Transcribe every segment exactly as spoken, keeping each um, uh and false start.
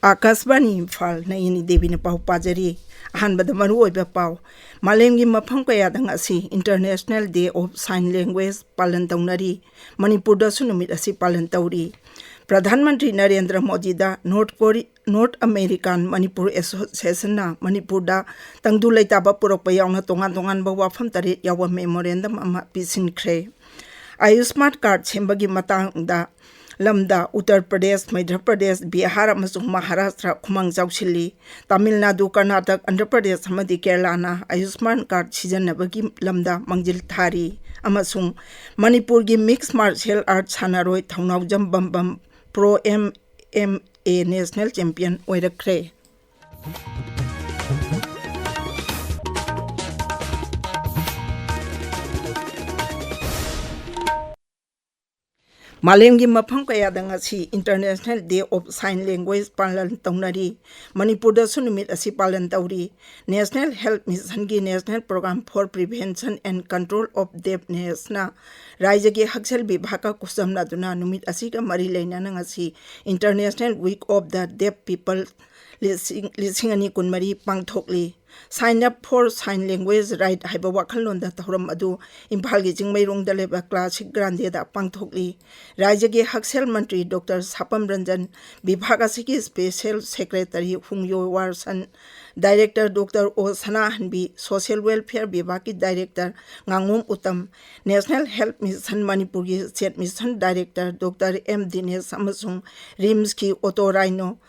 ꯑꯥꯀꯥꯁꯕꯥꯅꯤ ꯏꯝꯐꯥꯜ, ꯅꯌꯤꯅꯤ ꯗꯦꯕꯤꯅ ꯄꯥꯎ ꯄꯥꯖꯔꯤ꯫ ꯑꯍꯥꯟꯕꯗ ꯃꯔꯨꯑꯣꯏꯕ ꯄꯥꯎ꯫ ꯃꯥꯂꯦꯝꯒꯤ ꯃꯐꯝ ꯀꯌꯥꯗ ꯉꯁꯤ International Day of Sign Language ꯄꯥꯂꯟ ꯇꯧꯅꯔꯤ꯫ ꯃꯅꯤꯄꯨꯔꯗꯁꯨ ꯅꯨꯃꯤꯠ ꯑꯁꯤ ꯄꯥꯂꯟ ꯇꯧꯔꯤ꯫ ꯄ꯭ꯔꯙꯥꯟ ꯃꯟꯇ꯭ꯔꯤ ꯅꯔꯦꯟꯗ꯭ꯔ ꯃꯣꯗꯤꯗ north Korea-, north American Manipur ꯑꯦꯁꯣꯁꯤꯌꯦꯁꯟꯅ ꯃꯅꯤꯄꯨꯔꯗ ꯇꯪꯗꯨ ꯂꯩꯇꯥꯕ ꯄꯨꯔꯛꯄ ꯌꯥꯎꯅ ꯇꯣꯉꯥꯟ ꯇꯣꯉꯥꯟꯕ ꯋꯥꯐꯝ ꯇꯔꯦꯠ ꯌꯥꯎꯕ ꯃꯦꯃꯣꯔꯦꯟꯗꯝ ꯑꯃ ꯄꯤꯁꯤꯟꯈ꯭ꯔꯦ꯫ ꯑꯥꯌꯨꯁꯃꯥꯟ ꯀꯥꯔꯗ ꯁꯦꯝꯕꯒꯤ ꯃꯇꯥꯡꯗ ꯂꯝꯗ ꯎꯠꯇꯔ ꯄ꯭ꯔꯗꯦꯁ, ꯃꯙ꯭ꯌ ꯄ꯭ꯔꯗꯦꯁ, ꯕꯤꯍꯥꯔ ꯑꯃꯁꯨꯡ ꯃꯍꯥꯔꯥꯁꯇ꯭ꯔ ꯈꯨꯃꯥꯡ ꯆꯥꯎꯁꯤꯜꯂꯤ꯫ ꯇꯥꯃꯤꯜ ꯅꯥꯗꯨ, ꯀꯔꯅꯥꯇꯛ, ꯑꯟꯙ꯭ꯔ ꯄ꯭ꯔꯗꯦꯁ ꯑꯃꯗꯤ ꯀꯦꯔꯂꯥꯅ ꯑꯥꯌꯨꯁꯃꯥꯟ ꯀꯥꯔꯗ ꯁꯤꯖꯤꯟꯅꯕꯒꯤ ꯂꯝꯗ ꯃꯥꯡꯖꯤꯜ ꯊꯥꯔꯤ꯫ ꯑꯃꯁꯨꯡ ꯃꯅꯤꯄꯨꯔꯒꯤ ꯃꯤꯛꯁ ꯃꯥꯔꯁꯤꯌꯦꯜ ꯑꯥꯔꯠ ꯁꯥꯟꯅꯔꯣꯏ Thounaojam Bambam pro M M A national champion ꯑꯣꯏꯔꯛꯈ꯭ꯔꯦ꯫ ꯃꯥꯂꯦꯝꯒꯤ ꯃꯐꯝ ꯀꯌꯥꯗ ꯉꯁꯤ International Day of Sign Language ꯄꯥꯂꯟ ꯇꯧꯅꯔꯤ꯫ ꯃꯅꯤꯄꯨꯔꯗꯁꯨ ꯅꯨꯃꯤꯠ ꯑꯁꯤ ꯄꯥꯂꯟ ꯇꯧꯔꯤ꯫ National Health Missionꯒꯤ National Program for Prevention and Control of Deafnessꯅ ꯔꯥꯖ꯭ꯌꯒꯤ ꯍꯛꯁꯦꯜ ꯕꯤꯚꯥꯒꯀ ꯈꯨꯠꯁꯝꯅꯗꯨꯅ ꯅꯨꯃꯤꯠ ꯑꯁꯤꯒ ꯃꯔꯤ ꯂꯩꯅꯅ ꯉꯁꯤ International Week of the Deaf People ꯂꯤꯁꯤꯡ, ꯂꯤꯁꯤꯡ ꯑꯅꯤ ꯀꯨꯟꯃꯔꯤ ꯄꯥꯡꯊꯣꯛꯂꯤ꯫ Sign Up for Sign Language Right ꯍꯥꯏꯕ ꯋꯥꯈꯜꯂꯣꯟꯗ ꯊꯧꯔꯝ ꯑꯗꯨ ꯏꯝꯐꯥꯜꯒꯤ ꯆꯤꯡꯃꯩꯔꯣꯡꯗ ꯂꯩꯕ ꯀ꯭ꯂꯥꯁꯤꯛ ꯒ꯭ꯔꯥꯟꯗꯦꯗ ꯄꯥꯡꯊꯣꯛꯂꯤ꯫ ꯔꯥꯖ꯭ꯌꯒꯤ ꯍꯛꯁꯦꯜ ꯃꯟꯇ꯭ꯔꯤ ꯗꯣꯛꯇꯔ ꯁꯥꯄꯝ ꯔꯟꯖꯟ, ꯕꯤꯚꯥꯒ ꯑꯁꯤꯒꯤ special secretary Hungyo Warson, director doctor O Sanahanbi, social welfare ꯕꯤꯚꯥꯒꯀꯤ ꯗꯥꯏꯔꯦꯛꯇꯔ ꯉꯥꯉꯣꯝ ꯎꯇꯝ, National Health Mission ꯃꯅꯤꯄꯨꯔꯒꯤ state mission director doctor M Dinesh ꯑꯃꯁꯨꯡ ꯔꯤꯝꯁꯀꯤ ꯑꯣꯇꯣ ꯔꯥꯏꯅꯣ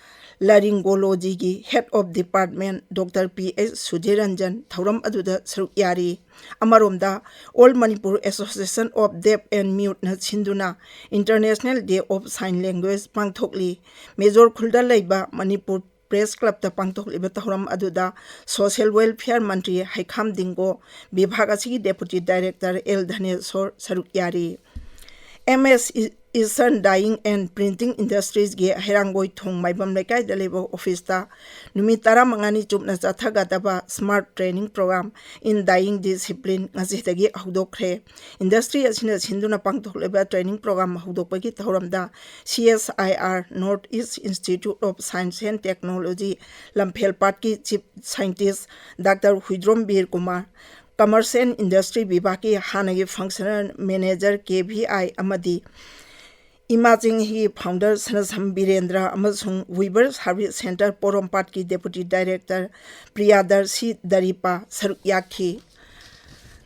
ꯂꯥꯔꯤꯡꯒꯣꯂꯣꯖꯤꯒꯤ head of department doctor P H Sudhir Ranjan ꯊꯧꯔꯝ ꯑꯗꯨꯗ ꯁꯔꯨꯛ ꯌꯥꯔꯤ꯫ ꯑꯃꯔꯣꯝꯗ, All Manipur Association of Deaf and Muteꯅ ꯁꯤꯟꯗꯨꯅ International Day of Sign Language ꯄꯥꯡꯊꯣꯛꯂꯤ꯫ ꯃꯦꯖꯣꯔ ꯈꯨꯜꯗ ꯂꯩꯕ ꯃꯅꯤꯄꯨꯔ ꯄ꯭ꯔꯦꯁ ꯀ꯭ꯂꯕꯇ ꯄꯥꯡꯊꯣꯛꯂꯤꯕ ꯊꯧꯔꯝ ꯑꯗꯨꯗ ꯁꯣꯁꯤꯌꯦꯜ ꯋꯦꯜꯐꯤꯌꯔ ꯃꯟꯇ꯭ꯔꯤ ꯍꯩꯈꯥꯝ ꯗꯤꯡꯒꯣ, ꯕꯤꯚꯥꯒ ꯑꯁꯤꯒꯤ ꯗꯦꯄꯨꯇꯤ ꯗꯥꯏꯔꯦꯛꯇꯔ ꯑꯦꯜ ꯙꯅꯦꯁꯣꯔ ꯁꯔꯨꯛ ꯌꯥꯔꯤ꯫ M S E-, Eastern Dyeing and Printing Industriesꯒꯤ ꯍꯩꯔꯥꯡꯒꯣꯏ ꯊꯣꯡ ꯃꯥꯏꯕꯝ ꯂꯩꯀꯥꯏꯗ ꯂꯩꯕ ꯑꯣꯐꯤꯁꯇ ꯅꯨꯃꯤꯠ ꯇꯔꯥꯃꯉꯥꯅꯤ ꯆꯨꯞꯅ ꯆꯠꯊꯒꯗꯕ Smart Training Program in Dyeing Discipline ꯉꯁꯤꯗꯒꯤ ꯍꯧꯗꯣꯛꯈ꯭ꯔꯦ꯫ ꯏꯟꯗꯁꯇ꯭ꯔꯤ ꯑꯁꯤꯅ ꯁꯤꯟꯗꯨꯅ ꯄꯥꯡꯊꯣꯛꯂꯤꯕ training program ꯍꯧꯗꯣꯛꯄꯒꯤ ꯊꯧꯔꯝꯗ C S I R, North East Institute of Science and Technology ꯂꯝꯐꯦꯜꯄꯥꯠꯀꯤ Chief Scientist Doctor Huidrom Bir Kumar, Commerce and Industry ꯕꯤꯚꯥꯒꯀꯤ ꯍꯥꯟꯅꯒꯤ Functional Manager K V I ꯑꯃꯗꯤ ꯏꯃꯥ ꯆꯤꯡꯍꯤꯒꯤ founder ꯁꯅꯥꯁꯝ Birendra ꯑꯃꯁꯨꯡ Weaver Service Centre ꯄꯣꯔꯣꯝꯄꯥꯠꯀꯤ Deputy Director ꯄ꯭ꯔꯤꯌꯥꯗꯔꯁꯤ ꯗꯔꯤꯄꯥ ꯁꯔꯨꯛ ꯌꯥꯈꯤ꯫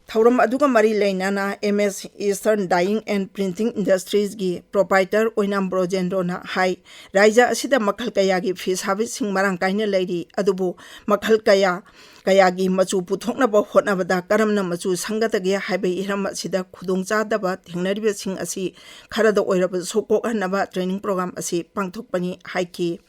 ꯊꯧꯔꯝ ꯑꯗꯨꯒ ꯃꯔꯤ ꯂꯩꯅꯅ M S Eastern Dyeing and Printing Industriesꯒꯤ proprietor ꯑꯣꯏꯅꯥꯝ ꯕ꯭ꯔꯣꯖꯦꯟꯗ꯭ꯔꯣꯅ ꯍꯥꯏ, ꯔꯥꯏꯖ꯭ꯌ ꯑꯁꯤꯗ ꯃꯈꯜ ꯀꯌꯥꯒꯤ ꯐꯤ ꯁꯥꯕꯤꯁꯤꯡ ꯃꯔꯥꯡ ꯀꯥꯏꯅ ꯂꯩꯔꯤ, ꯑꯗꯨꯕꯨ ꯃꯈꯜ ꯀꯌꯥ ꯀꯌꯥꯒꯤ ꯃꯆꯨ ꯄꯨꯊꯣꯛꯅꯕ ꯍꯣꯠꯅꯕꯗ ꯀꯔꯝꯅ ꯃꯆꯨ ꯁꯪꯒꯗꯒꯦ ꯍꯥꯏꯕꯒꯤ ꯍꯤꯔꯝ ꯑꯁꯤꯗ ꯈꯨꯗꯣꯡꯆꯥꯗꯕ ꯊꯦꯡꯅꯔꯤꯕꯁꯤꯡ ꯑꯁꯤ ꯈꯔꯗ ꯑꯣꯏꯔꯕꯁꯨ ꯀꯣꯛꯍꯟꯅꯕ training program ꯑꯁꯤ ꯄꯥꯡꯊꯣꯛꯄꯅꯤ ꯍꯥꯏꯈꯤ꯫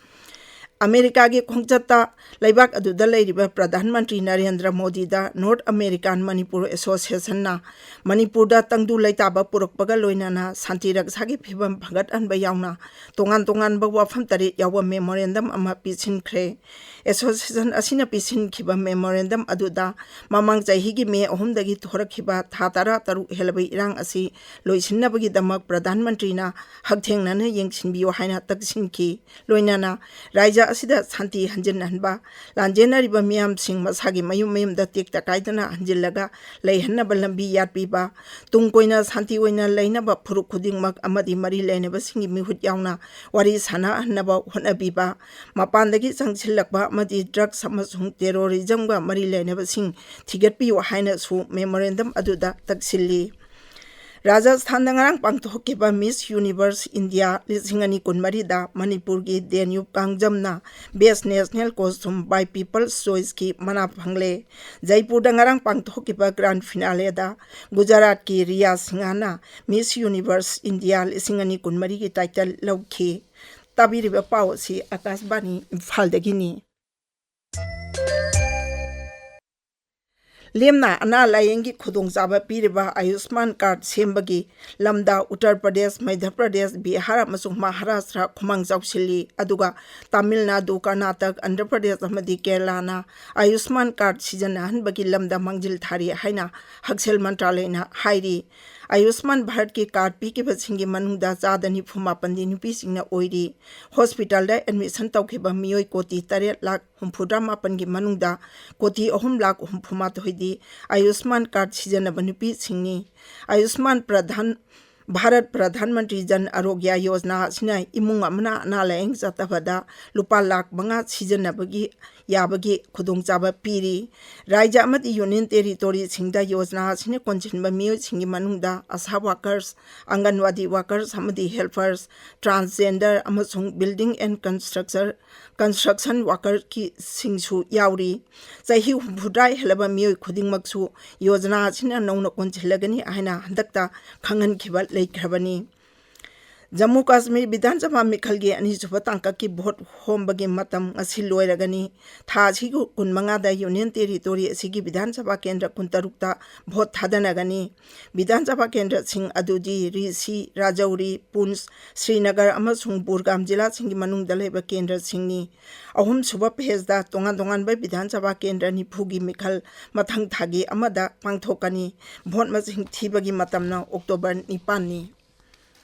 ꯑꯃꯦꯔꯤꯀꯥꯒꯤ ꯈꯣꯡꯆꯠꯇ ꯂꯩꯕꯥꯛ ꯑꯗꯨꯗ ꯂꯩꯔꯤꯕ ꯄ꯭ꯔꯙꯥꯟ ꯃꯟꯇ꯭ꯔꯤ ꯅꯔꯦꯟꯗ꯭ꯔ ꯃꯣꯗꯤꯗ North American Manipur Associationꯅ ꯃꯅꯤꯄꯨꯔꯗ ꯇꯪꯗꯨ ꯂꯩꯇꯥꯕ ꯄꯨꯔꯛꯄꯒ ꯂꯣꯏꯅꯅ ꯁꯥꯟꯇꯤ ꯔꯛꯁꯥꯒꯤ ꯐꯤꯚꯝ ꯐꯒꯠꯍꯟꯕ ꯌꯥꯎꯅ ꯇꯣꯉꯥꯟ ꯇꯣꯉꯥꯟꯕ ꯋꯥꯐꯝ ꯇꯔꯦꯠ ꯌꯥꯎꯕ memorandum ꯑꯃ ꯄꯤꯁꯤꯟꯈ꯭ꯔꯦ꯫ Association ꯑꯁꯤꯅ ꯄꯤꯁꯤꯟꯈꯤꯕ memorandum ꯑꯗꯨꯗ ꯃꯃꯥꯡ ꯆꯍꯤꯒꯤ ꯃꯦ ꯑꯍꯨꯝꯗꯒꯤ ꯊꯣꯔꯛꯈꯤꯕ ꯊꯥ ꯇꯔꯥ ꯇꯔꯨꯛ ꯍꯦꯜꯂꯕ ꯏꯔꯥꯡ ꯑꯁꯤ ꯂꯣꯏꯁꯤꯟꯅꯕꯒꯤꯗꯃꯛ ꯄ꯭ꯔꯙꯥꯟ ꯃꯟꯇ꯭ꯔꯤꯅ ꯍꯛꯊꯦꯡꯅꯅ ꯌꯦꯡꯁꯤꯟꯕꯤꯌꯨ ꯍꯥꯏꯅ ꯇꯛꯁꯤꯟꯈꯤ꯫ ꯂꯣꯏꯅꯅ ꯔꯥꯏꯖ꯭ꯌ ꯑꯁꯤꯗ ꯁꯥꯟꯇꯤ ꯍꯟꯖꯤꯟꯍꯟꯕ, ꯂꯥꯟꯖꯦꯟꯅꯔꯤꯕ ꯃꯤꯌꯥꯝꯁꯤꯡ ꯃꯁꯥꯒꯤ ꯃꯌꯨꯝ ꯃꯌꯨꯝꯗ ꯇꯦꯛꯇ ꯀꯥꯏꯗꯅ ꯍꯟꯖꯤꯜꯂꯒ ꯂꯩꯍꯟꯅꯕ ꯂꯝꯕꯤ ꯌꯥꯠꯄꯤꯕ, ꯇꯨꯡ ꯀꯣꯏꯅ ꯁꯥꯟꯇꯤ ꯑꯣꯏꯅ ꯂꯩꯅꯕ ꯐꯨꯔꯨꯞ ꯈꯨꯗꯤꯡꯃꯛ ꯑꯃꯗꯤ ꯃꯔꯤ ꯂꯩꯅꯕꯁꯤꯡꯒꯤ ꯃꯤꯍꯨꯠ ꯌꯥꯎꯅ ꯋꯥꯔꯤ ꯁꯥꯟꯅꯍꯟꯅꯕ ꯍꯣꯠꯅꯕꯤꯕ, ꯃꯄꯥꯟꯗꯒꯤ ꯆꯪꯁꯤꯜꯂꯛꯄ ꯑꯃꯗꯤ drugs ꯑꯃꯁꯨꯡ terrorismꯒ ꯃꯔꯤ ꯂꯩꯅꯕꯁꯤꯡ ꯊꯤꯒꯠꯄꯤꯌꯨ ꯍꯥꯏꯅꯁꯨ memorandum ꯑꯗꯨꯗ ꯇꯛꯁꯤꯜꯂꯤ꯫ ꯔꯥꯖꯁꯊꯥꯟꯗ ꯉꯔꯥꯡ ꯄꯥꯡꯊꯣꯛꯈꯤꯕ Miss Universe India ꯂꯤꯁꯤꯡ ꯑꯅꯤ ꯀꯨꯟꯃꯔꯤꯗ ꯃꯅꯤꯄꯨꯔꯒꯤ ꯗꯦꯅ꯭ꯌꯨꯕ ꯀꯥꯡꯖꯝꯅ Best National Costume by People's Choiceꯀꯤ ꯃꯅꯥ ꯐꯪꯂꯦ꯫ ꯖꯩꯄꯨꯔꯗ ꯉꯔꯥꯡ ꯄꯥꯡꯊꯣꯛꯈꯤꯕ grand finaleꯗ ꯒꯨꯖꯔꯥꯠꯀꯤ ꯔꯤꯌꯥ ꯁꯤꯡꯍꯅ Miss Universe India ꯂꯤꯁꯤꯡ ꯑꯅꯤ ꯀꯨꯟꯃꯔꯤꯒꯤ title ꯂꯧꯈꯤ꯫ ꯇꯥꯕꯤꯔꯤꯕ ꯄꯥꯎ ꯑꯁꯤ ꯑꯀꯥꯁꯕꯥꯅꯤ ꯏꯝꯐꯥꯜꯗꯒꯤꯅꯤ꯫ ꯂꯦꯝꯅ ꯑꯅꯥ ꯂꯥꯌꯦꯡꯒꯤ ꯈꯨꯗꯣꯡꯆꯥꯕ ꯄꯤꯔꯤꯕ ꯑꯌꯨꯁꯃꯥꯟ ꯀꯥꯔꯗ ꯁꯦꯝꯕꯒꯤ ꯂꯝꯗ ꯎꯠꯇꯔ ꯄ꯭ꯔꯗꯦꯁ, ꯃꯙ꯭ꯌ ꯄ꯭ꯔꯗꯦꯁ, ꯕꯤꯍꯥꯔ ꯑꯃꯁꯨꯡ ꯃꯍꯥꯔꯥꯁꯇ꯭ꯔ ꯈꯨꯃꯥꯡ ꯆꯥꯎꯁꯤꯜꯂꯤ꯫ ꯑꯗꯨꯒ ꯇꯥꯃꯤꯜ ꯅꯥꯗꯨ, ꯀꯔꯅꯥꯇꯛ, ꯑꯟꯙ꯭ꯔ ꯄ꯭ꯔꯗꯦꯁ ꯑꯃꯗꯤ ꯀꯦꯔꯂꯥꯅ ꯑꯌꯨꯁꯃꯥꯟ ꯀꯥꯔꯗ ꯁꯤꯖꯤꯟꯅꯍꯟꯕꯒꯤ ꯂꯝꯗ ꯃꯥꯡꯖꯤꯜ ꯊꯥꯔꯤ ꯍꯥꯏꯅ ꯍꯛꯁꯦꯜ ꯃꯟꯇ꯭ꯔꯥꯂꯌꯅ ꯍꯥꯏꯔꯤ꯫ ꯑꯌꯨꯁꯃꯥꯟ ꯚꯥꯔꯠꯀꯤ ꯀꯥꯔꯗ ꯄꯤꯈꯤꯕꯁꯤꯡꯒꯤ ꯃꯅꯨꯡꯗ ꯆꯥꯗ ꯅꯤꯐꯨ ꯃꯥꯄꯟꯗꯤ ꯅꯨꯄꯤꯁꯤꯡꯅ ꯑꯣꯏꯔꯤ꯫ ꯍꯣꯁꯄꯤꯇꯥꯜꯗ ꯑꯦꯗꯃꯤꯁꯟ ꯇꯧꯈꯤꯕ ꯃꯤꯑꯣꯏ ꯀꯣꯇꯤ ꯇꯔꯦꯠ ꯂꯥꯈ ꯍꯨꯝꯐꯨꯇꯔꯥ ꯃꯥꯄꯟꯒꯤ ꯃꯅꯨꯡꯗ ꯀꯣꯇꯤ ꯑꯍꯨꯝ ꯂꯥꯈ ꯍꯨꯝꯐꯨ ꯃꯥꯊꯣꯏꯗꯤ ꯑꯌꯨꯁꯃꯥꯟ ꯀꯥꯔꯗ ꯁꯤꯖꯤꯟꯅꯕ ꯅꯨꯄꯤꯁꯤꯡꯅꯤ꯫ ꯑꯌꯨꯁꯃꯥꯟ ꯄ꯭ꯔꯙꯥꯟ, ꯚꯥꯔꯠ ꯄ꯭ꯔꯙꯥꯟ ꯃꯟꯇ꯭ꯔꯤ ꯖꯟ ꯑꯔꯣꯒ꯭ꯌ ꯌꯣꯖꯅꯥ ꯑꯁꯤꯅ ꯏꯃꯨꯡ ꯑꯃꯅ ꯑꯅꯥ ꯂꯥꯌꯦꯡ ꯆꯠꯇꯕꯗ ꯂꯨꯄꯥ ꯂꯥꯈ ꯃꯉꯥ ꯁꯤꯖꯤꯟꯅꯕꯒꯤ ꯌꯥꯕꯒꯤ ꯈꯨꯗꯣꯡꯆꯥꯕ ꯄꯤꯔꯤ꯫ ꯔꯥꯖ꯭ꯌ ꯑꯃꯗꯤ ꯌꯨꯅꯤꯌꯟ ꯇꯦꯔꯤꯇꯣꯔꯤꯁꯤꯡꯗ ꯌꯣꯖꯅꯥ ꯑꯁꯤꯅ ꯀꯣꯟꯁꯤꯟꯕ ꯃꯤꯑꯣꯏꯁꯤꯡꯒꯤ ꯃꯅꯨꯡꯗ ꯑꯁꯥ ꯋꯥꯀꯔꯁ, ꯑꯪꯒꯟꯋꯥꯗꯤ ꯋꯥꯀꯔꯁ ꯑꯃꯗꯤ ꯍꯦꯜꯄꯔꯁ, ꯇ꯭ꯔꯥꯟꯁꯖꯦꯟꯗꯔ ꯑꯃꯁꯨꯡ ꯕꯤꯜꯗꯤꯡ ꯑꯦꯟ ꯀꯟꯁꯇ꯭ꯔꯛꯆꯔ, ꯀꯟꯁꯇ꯭ꯔꯛꯁꯟ ꯋꯥꯀꯔꯁꯀꯤꯁꯤꯡꯁꯨ ꯌꯥꯎꯔꯤ꯫ ꯆꯍꯤ ꯍꯨꯝꯐꯨꯇꯔꯥ ꯍꯦꯜꯂꯕ ꯃꯤꯑꯣꯏ ꯈꯨꯗꯤꯡꯃꯛꯁꯨ ꯌꯣꯖꯅꯥ ꯑꯁꯤꯅ ꯅꯧꯅ ꯀꯣꯟꯁꯤꯜꯂꯒꯅꯤ ꯍꯥꯏꯅ ꯍꯟꯗꯛꯇ ꯈꯪꯍꯟꯈꯤꯕ ꯂꯩꯈ꯭ꯔꯕꯅꯤ꯫ ꯖꯝꯃꯨ ꯀꯥꯁꯃꯤꯔ ꯕꯤꯙꯥꯟ ꯁꯚꯥ ꯃꯤꯈꯜꯒꯤ ꯑꯅꯤꯁꯨꯕ ꯇꯥꯡꯀꯛꯀꯤ ꯚꯣꯠ ꯈꯣꯝꯕꯒꯤ ꯃꯇꯝ ꯉꯁꯤ ꯂꯣꯏꯔꯒꯅꯤ꯫ ꯊꯥ ꯑꯁꯤꯒꯤ ꯀꯨꯟꯃꯉꯥꯗ ꯌꯨꯅꯤꯌꯟ ꯇꯦꯔꯤꯇꯣꯔꯤ ꯑꯁꯤꯒꯤ ꯕꯤꯙꯥꯟ ꯁꯚꯥ ꯀꯦꯟꯗ꯭ꯔ ꯀꯨꯟꯇꯔꯨꯛꯇ ꯚꯣꯠ ꯊꯥꯗꯅꯒꯅꯤ꯫ ꯕꯤꯙꯥꯟ ꯁꯚꯥ ꯀꯦꯟꯗ꯭ꯔꯁꯤꯡ ꯑꯗꯨꯗꯤ ꯔꯤꯁꯤ, ꯔꯥꯖꯧꯔꯤ, ꯄꯨꯟꯁ, ꯁ꯭ꯔꯤꯅꯒꯔ ꯑꯃꯁꯨꯡ ꯕꯨꯔꯒꯥꯝ ꯖꯤꯂꯥꯁꯤꯡꯒꯤ ꯃꯅꯨꯡꯗ ꯂꯩꯕ ꯀꯦꯟꯗ꯭ꯔꯁꯤꯡꯅꯤ꯫ ꯑꯍꯨꯝꯁꯨꯕ ꯐꯦꯖꯗ ꯇꯣꯉꯥꯟ ꯇꯣꯉꯥꯟꯕ ꯕꯤꯙꯥꯟ ꯁꯚꯥ ꯀꯦꯟꯗ꯭ꯔ ꯅꯤꯐꯨꯒꯤ ꯃꯤꯈꯜ ꯃꯊꯪ ꯊꯥꯒꯤ ꯑꯃꯗ ꯄꯥꯡꯊꯣꯛꯀꯅꯤ꯫ ꯚꯣꯠ ꯃꯁꯤꯡ ꯊꯤꯕꯒꯤ ꯃꯇꯝꯅ ꯑꯣꯛꯇꯣꯕꯔ ꯅꯤꯄꯥꯟꯅꯤ꯫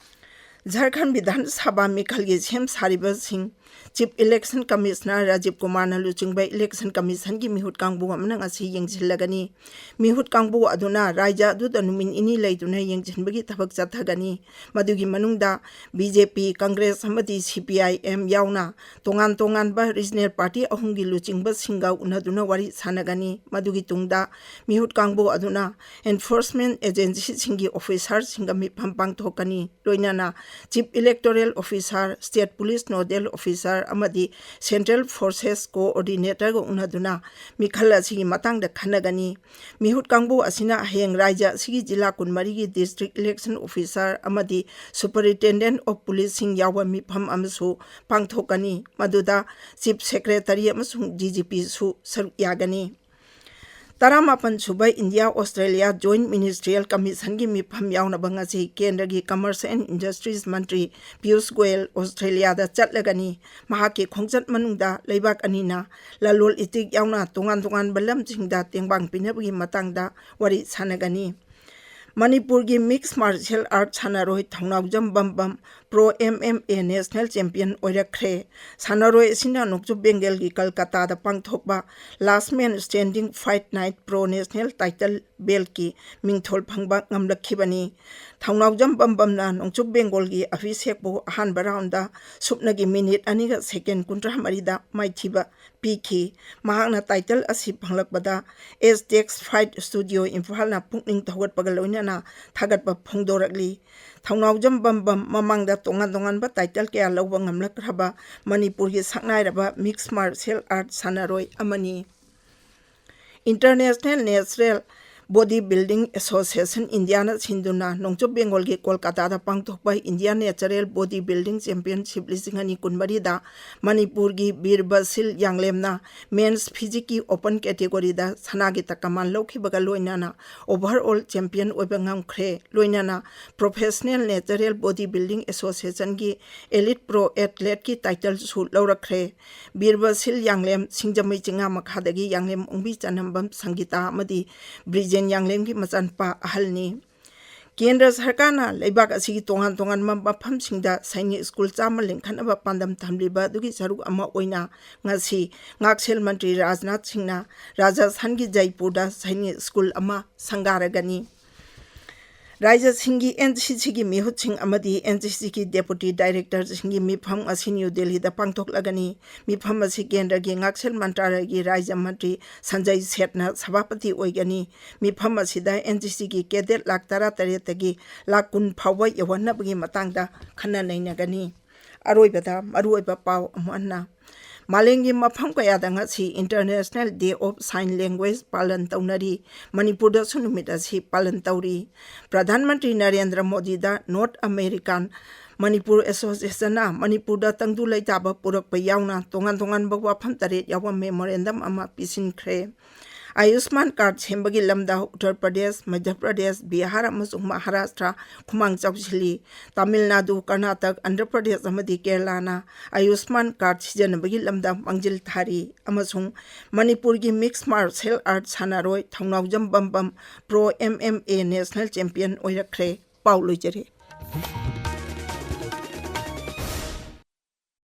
ꯖꯔꯈꯟ ꯕꯤꯙꯥꯟ ꯁꯚꯥ ꯃꯤꯈꯜꯒꯤ ꯁꯦꯝ ꯁꯥꯔꯤꯕꯁꯤꯡ ꯆꯤꯐ ꯏꯂꯦꯛꯁꯟ ꯀꯃꯤꯁꯅꯔ ꯔꯥꯖꯤꯕ ꯀꯨꯃꯥꯔꯅ ꯂꯨꯆꯤꯡꯕ ꯏꯂꯦꯛꯁꯟ ꯀꯃꯤꯁꯟꯒꯤ ꯃꯤꯍꯨꯠ ꯀꯥꯡꯕꯨ ꯑꯃꯅ ꯉꯁꯤ ꯌꯦꯡꯁꯤꯜꯂꯒꯅꯤ꯫ ꯃꯤꯍꯨꯠ ꯀꯥꯡꯕꯨ ꯑꯗꯨꯅ ꯔꯥꯖ꯭ꯌ ꯑꯗꯨꯗ ꯅꯨꯃꯤꯠ ꯅꯤꯅꯤ ꯂꯩꯗꯨꯅ ꯌꯦꯡꯁꯤꯟꯕꯒꯤ ꯊꯕꯛ ꯆꯠꯊꯒꯅꯤ꯫ ꯃꯗꯨꯒꯤ ꯃꯅꯨꯡꯗ ꯕꯤ ꯖꯦ ꯄꯤ, ꯀꯪꯒ꯭ꯔꯦꯁ ꯑꯃꯗꯤ ꯁꯤ ꯄꯤ ꯑꯥꯏ ꯑꯦꯝ ꯌꯥꯎꯅ ꯇꯣꯉꯥꯟ ꯇꯣꯉꯥꯟꯕ ꯔꯤꯖꯅꯦꯜ ꯄꯥꯔꯇꯤ ꯑꯍꯨꯝꯒꯤ ꯂꯨꯆꯤꯡꯕꯁꯤꯡꯒ ꯎꯅꯗꯨꯅ ꯋꯥꯔꯤ ꯁꯥꯟꯅꯒꯅꯤ꯫ ꯃꯗꯨꯒꯤ ꯇꯨꯡꯗ ꯃꯤꯍꯨꯠ ꯀꯥꯡꯕꯨ ꯑꯗꯨꯅ ꯑꯦꯟꯐꯣꯔꯁꯃꯦꯟ ꯑꯦꯖꯦꯟꯁꯤꯁꯤꯡꯒꯤ ꯑꯣꯐꯤꯁꯥꯔꯁꯤꯡꯒ ꯃꯤꯐꯝ ꯄꯥꯡꯊꯣꯛꯀꯅꯤ꯫ ꯂꯣꯏꯅꯅ chief electoral officer, state police nodal officer ꯑꯃꯗꯤ ꯁꯦꯟꯇ꯭ꯔꯦꯜ ꯐꯣꯔꯁꯦꯁ ꯀꯣꯑꯣꯔꯗꯤꯅꯦꯇꯔꯒ ꯎꯅꯗꯨꯅ ꯃꯤꯈꯜ ꯑꯁꯤꯒꯤ ꯃꯇꯥꯡꯗ ꯈꯟꯅꯒꯅꯤ꯫ ꯃꯤꯍꯨꯠ ꯀꯥꯡꯕꯨ ꯑꯁꯤꯅ ꯍꯌꯦꯡ ꯔꯥꯖ꯭ꯌ ꯑꯁꯤꯒꯤ ꯖꯤꯂꯥ ꯀꯨꯟꯃꯔꯤꯒꯤ ꯗꯤꯁꯇ꯭ꯔꯤꯛ ꯏꯂꯦꯛꯁꯟ ꯑꯣꯐꯤꯁꯥꯔ ꯑꯃꯗꯤ ꯁꯨꯄꯔꯤꯟꯇꯦꯟꯗꯦꯟꯠ ꯑꯣꯐ ꯄꯨꯂꯤꯁꯁꯤꯡ ꯌꯥꯎꯕ ꯃꯤꯐꯝ ꯑꯃꯁꯨ ꯄꯥꯡꯊꯣꯛꯀꯅꯤ, ꯃꯗꯨꯗ ꯆꯤꯐ ꯁꯦꯀ꯭ꯔꯦꯇꯔꯤ ꯑꯃꯁꯨꯡ ꯗꯤ ꯖꯤ ꯄꯤꯁꯨ ꯁꯔꯨꯛ ꯌꯥꯒꯅꯤ꯫ ꯇꯔꯥꯃꯥꯄꯟ ꯁꯨꯕ ꯏꯟꯗꯤꯌꯥ ꯑꯣꯁꯇ꯭ꯔꯦꯂꯤꯌꯥ ꯖꯣꯏꯟꯠ ꯃꯤꯅꯤꯁꯇ꯭ꯔꯤꯌꯦꯜ ꯀꯃꯤꯁꯟꯒꯤ ꯃꯤꯐꯝ ꯌꯥꯎꯅꯕ ꯉꯁꯤ ꯀꯦꯟꯗ꯭ꯔꯒꯤ ꯀꯃꯔꯁ ꯑꯦꯟ ꯏꯟꯗꯁꯇ꯭ꯔꯤꯁ ꯃꯟꯇ꯭ꯔꯤ ꯄꯤꯌꯨꯁ ꯒꯣꯌꯦꯜ ꯑꯣꯁꯇ꯭ꯔꯦꯂꯤꯌꯥꯗ ꯆꯠꯂꯒꯅꯤ꯫ ꯃꯍꯥꯛꯀꯤ ꯈꯣꯡꯆꯠ ꯃꯅꯨꯡꯗ ꯂꯩꯕꯥꯛ ꯑꯅꯤꯅ ꯂꯂꯣꯜ ꯏꯇꯤꯛ ꯌꯥꯎꯅ ꯇꯣꯉꯥꯟ ꯇꯣꯉꯥꯟꯕ ꯂꯝꯁꯤꯡꯗ ꯇꯦꯡꯕꯥꯡ ꯄꯤꯅꯕꯒꯤ ꯃꯇꯥꯡꯗ ꯋꯥꯔꯤ ꯁꯥꯟꯅꯒꯅꯤ꯫ ꯃꯅꯤꯄꯨꯔꯒꯤ ꯃꯤꯛꯁ ꯃꯥꯔꯁꯤꯌꯦꯜ ꯑꯥꯔꯠ ꯁꯥꯟꯅꯔꯣꯏ Thounaojam Bambam pro M M A national champion ꯑꯣꯏꯔꯛꯈ꯭ꯔꯦ꯫ ꯁꯥꯟꯅꯔꯣꯏ ꯑꯁꯤꯅ ꯅꯣꯡꯆꯨꯞ ꯕꯦꯡꯒꯜꯒꯤ ꯀꯜꯀꯇꯥꯗ ꯄꯥꯡꯊꯣꯛꯄ last man standing fight night pro national title ꯕꯦꯜꯠꯀꯤ ꯃꯤꯡꯊꯣꯜ ꯐꯪꯕ ꯉꯝꯂꯛꯈꯤꯕꯅꯤ꯫ ꯊꯧꯅꯥꯎꯖꯝ ꯕꯝꯕꯝꯅ ꯅꯣꯡꯆꯨꯞ ꯕꯦꯡꯒꯣꯜꯒꯤ ꯑꯚꯤꯁꯦꯛꯄꯨ ꯑꯍꯥꯟꯕ ꯔꯥꯎꯟꯗ ꯁꯨꯞꯅꯒꯤ ꯃꯤꯅꯤꯠ ꯑꯅꯤꯒ ꯁꯦꯀꯦꯟ ꯀꯨꯟꯊ꯭ꯔꯥ ꯃꯔꯤꯗ ꯃꯥꯏꯊꯤꯕ ꯄꯤꯈꯤ꯫ ꯃꯍꯥꯛꯅ ꯇꯥꯏꯇꯜ ꯑꯁꯤ ꯐꯪꯂꯛꯄꯗ ꯑꯦꯁꯇꯦꯛꯁ ꯐꯥꯏꯠ ꯁ꯭ꯇꯨꯗꯤꯑꯣ ꯏꯝꯐꯥꯜꯅ ꯄꯨꯛꯅꯤꯡ ꯊꯧꯒꯠꯄꯒ ꯂꯣꯏꯅꯅ ꯊꯥꯒꯠꯄ ꯐꯣꯡꯗꯣꯔꯛꯂꯤ꯫ ꯊꯧꯅꯥꯎꯖꯝ ꯕꯝꯕꯝ ꯃꯃꯥꯡꯗ ꯇꯣꯉꯥꯟ ꯇꯣꯉꯥꯟꯕ ꯇꯥꯏꯇꯜ ꯀꯌꯥ ꯂꯧꯕ ꯉꯝꯂꯛꯈ꯭ꯔꯕ ꯃꯅꯤꯄꯨꯔꯒꯤ ꯁꯛꯅꯥꯏꯔꯕ ꯃꯤꯛꯁ ꯃꯥꯔꯁꯤꯌꯦꯜ ꯑꯥꯔꯠ ꯁꯥꯟꯅꯔꯣꯏ ꯑꯃꯅꯤ꯫ International natural body building association ꯏꯟꯗꯤꯌꯥꯅ ꯁꯤꯟꯗꯨꯅ ꯅꯣꯡꯆꯨꯞ ꯕꯦꯡꯒꯣꯜꯒꯤ ꯀꯣꯜꯀꯥꯇꯥꯗ ꯄꯥꯡꯊꯣꯛꯄ India natural body building championship ꯂꯤꯁꯤꯡ ꯑꯅꯤ ꯀꯨꯟꯃꯔꯤꯗ ꯃꯅꯤꯄꯨꯔꯒꯤ ꯕꯤꯔ ꯕꯁꯤꯜ ꯌꯥꯡꯂꯦꯝꯅ ꯃꯦꯟꯁ ꯐꯤꯖꯤꯛꯀꯤ ꯑꯣꯄꯟ ꯀꯦꯇꯦꯒꯣꯔꯤꯗ ꯁꯅꯥꯒꯤ ꯇꯀꯃꯥꯟ ꯂꯧꯈꯤꯕꯒ ꯂꯣꯏꯅꯅ ꯑꯣꯚꯔ ꯑꯣꯜ ꯆꯦꯝꯄꯤꯌꯟ ꯑꯣꯏꯕ ꯉꯝꯈ꯭ꯔꯦ꯫ ꯂꯣꯏꯅꯅ ꯄ꯭ꯔꯣꯐꯦꯁꯅꯦꯜ ꯅꯦꯆꯔꯦꯜ ꯕꯣꯗꯤ ꯕꯤꯜꯗꯤꯡ ꯑꯦꯁꯣꯁꯤꯌꯦꯁꯟꯒꯤ ꯑꯦꯂꯤꯠ ꯄ꯭ꯔꯣ ꯑꯦꯊꯂꯦꯠꯀꯤ ꯇꯥꯏꯇꯜꯁꯨ ꯂꯧꯔꯛꯈ꯭ꯔꯦ꯫ ꯕꯤꯔꯕꯁꯤꯜ ꯌꯥꯡꯂꯦꯝ, ꯁꯤꯡꯖꯃꯩ ꯆꯤꯡꯉꯥ ꯃꯈꯥꯗꯒꯤ ꯌꯥꯡꯂꯦꯝ ꯑꯣꯡꯕꯤ ꯆꯅꯝꯕꯝ ꯁꯪꯒꯤꯇꯥ ꯑꯃꯗꯤ ꯕ꯭ꯔꯤꯖꯦꯟ ꯌꯥꯡꯂꯦꯝꯒꯤ ꯃꯆꯥꯅꯨꯄꯥ ꯑꯍꯜꯅꯤ꯫ ꯀꯦꯟꯗ꯭ꯔ ꯁꯔꯀꯥꯔꯅ ꯂꯩꯕꯥꯛ ꯑꯁꯤꯒꯤ ꯇꯣꯉꯥꯟ ꯇꯣꯉꯥꯟꯕ ꯃꯐꯝꯁꯤꯡꯗ ꯁꯥꯏꯅꯤꯛ ꯁ꯭ꯀꯨꯜ ꯆꯥꯝꯃ ꯂꯤꯡꯈꯠꯅꯕ ꯄꯥꯟꯗꯝ ꯊꯝꯂꯤꯕ ꯑꯗꯨꯒꯤ ꯁꯔꯨꯛ ꯑꯃ ꯑꯣꯏꯅ ꯉꯁꯤ ꯉꯥꯛꯁꯦꯜ ꯃꯟꯇ꯭ꯔꯤ ꯔꯥꯖꯅꯥꯊ ꯁꯤꯡꯅ ꯔꯥꯖꯁꯊꯥꯟꯒꯤ ꯖꯩꯄꯨꯔꯗ ꯁꯥꯏꯅꯤꯛ ꯁ꯭ꯀꯨꯜ ꯑꯃ ꯁꯪꯒꯥꯔꯒꯅꯤ꯫ ꯔꯥꯖ꯭ꯌꯁꯤꯡꯒꯤ ꯑꯦꯟ ꯁꯤ ꯁꯤꯒꯤ ꯃꯤꯍꯨꯠꯁꯤꯡ ꯑꯃꯗꯤ ꯑꯦꯟ ꯁꯤ ꯁꯤꯒꯤ ꯗꯦꯄꯨꯇꯤ ꯗꯥꯏꯔꯦꯛꯇꯔꯁꯤꯡꯒꯤ ꯃꯤꯐꯝ ꯑꯁꯤ ꯅ꯭ꯌꯨ ꯗꯦꯜꯂꯤꯗ ꯄꯥꯡꯊꯣꯛꯂꯒꯅꯤ꯫ ꯃꯤꯐꯝ ꯑꯁꯤ ꯀꯦꯟꯗ꯭ꯔꯒꯤ ꯉꯥꯛꯁꯦꯜ ꯃꯟꯇ꯭ꯔꯥꯂꯌꯒꯤ ꯔꯥꯖ꯭ꯌ ꯃꯟꯇ꯭ꯔꯤ ꯁꯟꯖꯌ ꯁꯦꯠꯅ ꯁꯚꯥꯄꯇꯤ ꯑꯣꯏꯒꯅꯤ꯫ ꯃꯤꯐꯝ ꯑꯁꯤꯗ ꯑꯦꯟ ꯁꯤ ꯁꯤꯒꯤ ꯀꯦꯗꯦꯠ ꯂꯥꯈ ꯇꯔꯥꯇꯔꯦꯠꯇꯒꯤ ꯂꯥꯈ ꯀꯨꯟ ꯐꯥꯎꯕ ꯌꯧꯍꯟꯅꯕꯒꯤ ꯃꯇꯥꯡꯗ ꯈꯟꯅ ꯅꯩꯅꯒꯅꯤ꯫ ꯑꯔꯣꯏꯕꯗ ꯃꯔꯨꯑꯣꯏꯕ ꯄꯥꯎ ꯑꯃꯨꯛ ꯍꯟꯅ꯫ ꯃꯥꯂꯦꯝꯒꯤ ꯃꯐꯝ ꯀꯌꯥꯗ ꯉꯁꯤ International Day of Sign Language ꯄꯥꯂꯟ ꯇꯧꯅꯔꯤ꯫ ꯃꯅꯤꯄꯨꯔꯗꯁꯨ ꯅꯨꯃꯤꯠ ꯑꯁꯤ ꯄꯥꯂꯟ ꯇꯧꯔꯤ꯫ ꯄ꯭ꯔꯙꯥꯟ ꯃꯟꯇ꯭ꯔꯤ ꯅꯔꯦꯟꯗ꯭ꯔ ꯃꯣꯗꯤꯗ ꯅꯣꯔꯠ ꯑꯃꯦꯔꯤꯀꯥꯟ ꯃꯅꯤꯄꯨꯔ ꯑꯦꯁꯣꯁꯤꯌꯦꯁꯟꯅ ꯃꯅꯤꯄꯨꯔꯗ ꯇꯪꯗꯨ ꯂꯩꯇꯥꯕ ꯄꯨꯔꯛꯄ ꯌꯥꯎꯅ ꯇꯣꯉꯥꯟ ꯇꯣꯉꯥꯟꯕ ꯋꯥꯐꯝ ꯇꯔꯦꯠ ꯌꯥꯎꯕ ꯃꯦꯃꯣꯔꯦꯟꯗꯝ ꯑꯃ ꯄꯤꯁꯤꯟꯈ꯭ꯔꯦ꯫ ꯑꯌꯨꯁꯃꯥꯟ ꯀꯥꯔꯗ ꯁꯦꯝꯕꯒꯤ ꯂꯝꯗ ꯎꯠꯇꯔ ꯄ꯭ꯔꯗꯦꯁ, ꯃꯙ꯭ꯌ ꯄ꯭ꯔꯗꯦꯁ, ꯕꯤꯍꯥꯔ ꯑꯃꯁꯨꯡ ꯃꯍꯥꯔꯥꯁꯇ꯭ꯔ ꯈꯨꯃꯥꯡ ꯆꯥꯎꯁꯤꯜꯂꯤ꯫ ꯇꯥꯃꯤꯜ ꯅꯥꯗꯨ, ꯀꯔꯅꯥꯇꯛ, ꯑꯟꯙ꯭ꯔ ꯄ꯭ꯔꯗꯦꯁ ꯑꯃꯗꯤ ꯀꯦꯔꯂꯥꯅ ꯑꯌꯨꯁꯃꯥꯟ ꯀꯥꯔꯗ ꯁꯤꯖꯤꯟꯅꯕꯒꯤ ꯂꯝꯗ ꯃꯥꯡꯖꯤꯜ ꯊꯥꯔꯤ ꯑꯃꯁꯨꯡ ꯃꯅꯤꯄꯨꯔꯒꯤ ꯃꯤꯛꯁ ꯃꯥꯔꯁꯦꯜ ꯑꯥꯔꯠ ꯁꯥꯟꯅꯔꯣꯏ Thounaojam Bambam pro M M A national champion ꯑꯣꯏꯔꯛꯈ꯭ꯔꯦ꯫ ꯄꯥꯎ ꯂꯣꯏꯖꯔꯦ꯫